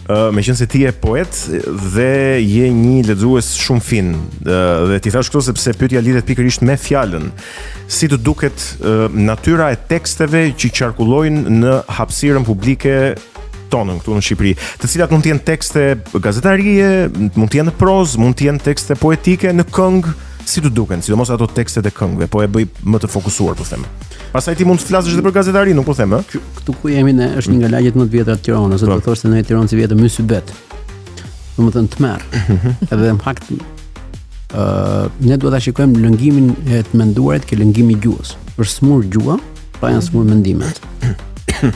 Uh, meqenëse ti je poet dhe je një lexues shumë fin uh, dhe t'i thashë këto sepse pyetja lidhet pikërisht me fjalën. Si të duket uh, natyra e teksteve që qarkullojnë në hapësirën publike tonën këtu në Shqipëri, të cilat mund të jenë tekste gazetarie, mund të jenë në prozë, mund të jenë tekste poetike në këngë, si të duken, sidomos ato tekstet e këngëve, po e bëj më të fokusuar, po them. Pastaj ti mund të flasësh edhe për gazetari, nuk po them, ë? Këtu ku jemi ne është një nga lagjet më të vjetra të Tiranës, do të po. thoshte në Tiranë si vjetër mysybet. Domethënë tmerr. Mhm. Edhe në fakt ë uh, ne duhet ta shikojmë lëngimin e të menduarit ke lëngimi i gjuhës. Është sëmurë gjuha, pra janë sëmurë mendimet.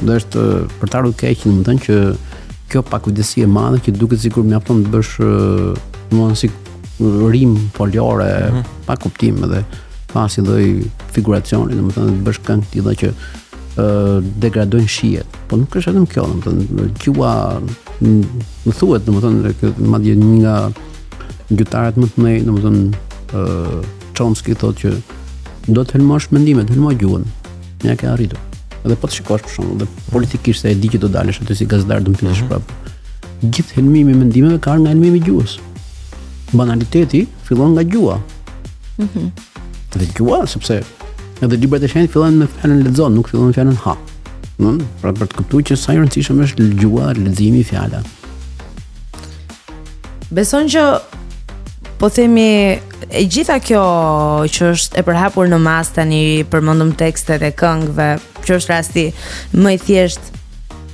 Dhe është për të ardhur keq, domethënë që kjo pakujdesi e madhe që duket sikur mjafton të bësh domethënë si rimë foljore mm -hmm. pa kuptim edhe pa asnjë lloj figuracioni, domethënë të bësh këngë të tilla që ë degradojnë shijet. Po nuk është vetëm kjo, domethënë gjuha më thuhet, domethënë kjo madje një nga gjuhëtarët më të mëdhenj, domethënë ë Chomsky thotë që do të helmosh mendimet, helmo gjuhën. Ja ke arritur. Edhe po të shikosh për shembull, dhe politikisht se e di që do dalësh aty si gazetar do më pyesësh mm -hmm. prapë. Gjithë helmimi i mendimeve ka ardhur nga helmimi i gjuhës. Banaliteti fillon nga gjuha. Mhm. Mm dhe gjuha sepse edhe librat e shenjtë fillojnë me fjalën lexo, nuk fillojnë me fjalën ha. Ëh, pra për të kuptuar që sa i rëndësishëm është gjuha, leximi, fjala. Beson që po themi e gjitha kjo që është e përhapur në masë tani përmendëm tekstet e këngëve, që është rasti më i thjeshtë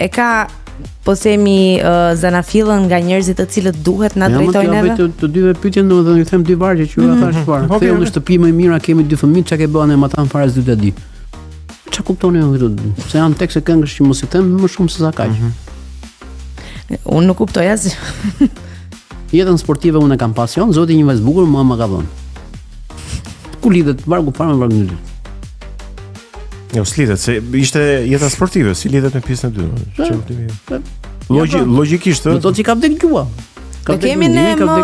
e ka po themi uh, zanafillën nga njerëzit të cilët duhet na drejtojnë neve. Ja, të, të dyve pyetjen domethënë ju them dy vargje që ju mm -hmm. thashë parë. Okay, Ktheu në shtëpi më e mira kemi dy fëmijë, çka ke bën e matan fare s'di të di. Çka kuptoni ju këtu? Se janë tekste këngësh që mos i them më shumë se sa kaq. Mm -hmm. Unë nuk kuptoj asgjë. Jetën sportive unë e kam pasion, zoti një vajzë bukur mua më ka dhënë. Ku lidhet vargu parë me vargun e dytë? Jo, s'lidhet, se ishte jeta sportive, si lidhet me pjesën e dytë? Çfarë kuptimi? Logji, po. logjikisht, ë. Do të thotë që ka vdek gjuha. Ka vdek kemi ne më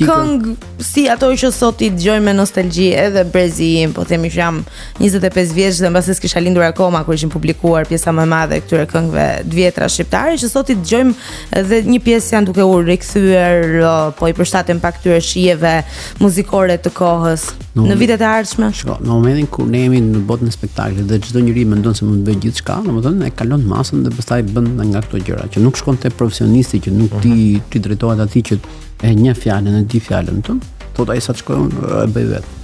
këngë si ato që sot i dëgjojmë me nostalgji edhe brezi im, po themi që jam 25 vjeç dhe mbase s'kisha lindur akoma kur ishin publikuar pjesa më e madhe e këtyre këngëve të vjetra shqiptare që sot i dëgjojmë edhe një pjesë janë duke u rikthyer, po i përshtaten pak këtyre shijeve muzikore të kohës. Në, në vitet e ardhshme. Shiko, në momentin kur ne jemi në botën e spektaklit dhe çdo njeri mendon se mund të bëjë gjithçka, domethënë e kalon masën dhe pastaj bën nga këto gjëra që nuk shkon te profesionisti që nuk di mhm. t'i drejtohet atij që e njeh fjalën e di fjalën, thotë, thotë ai sa të shkoj unë e bëj vetë.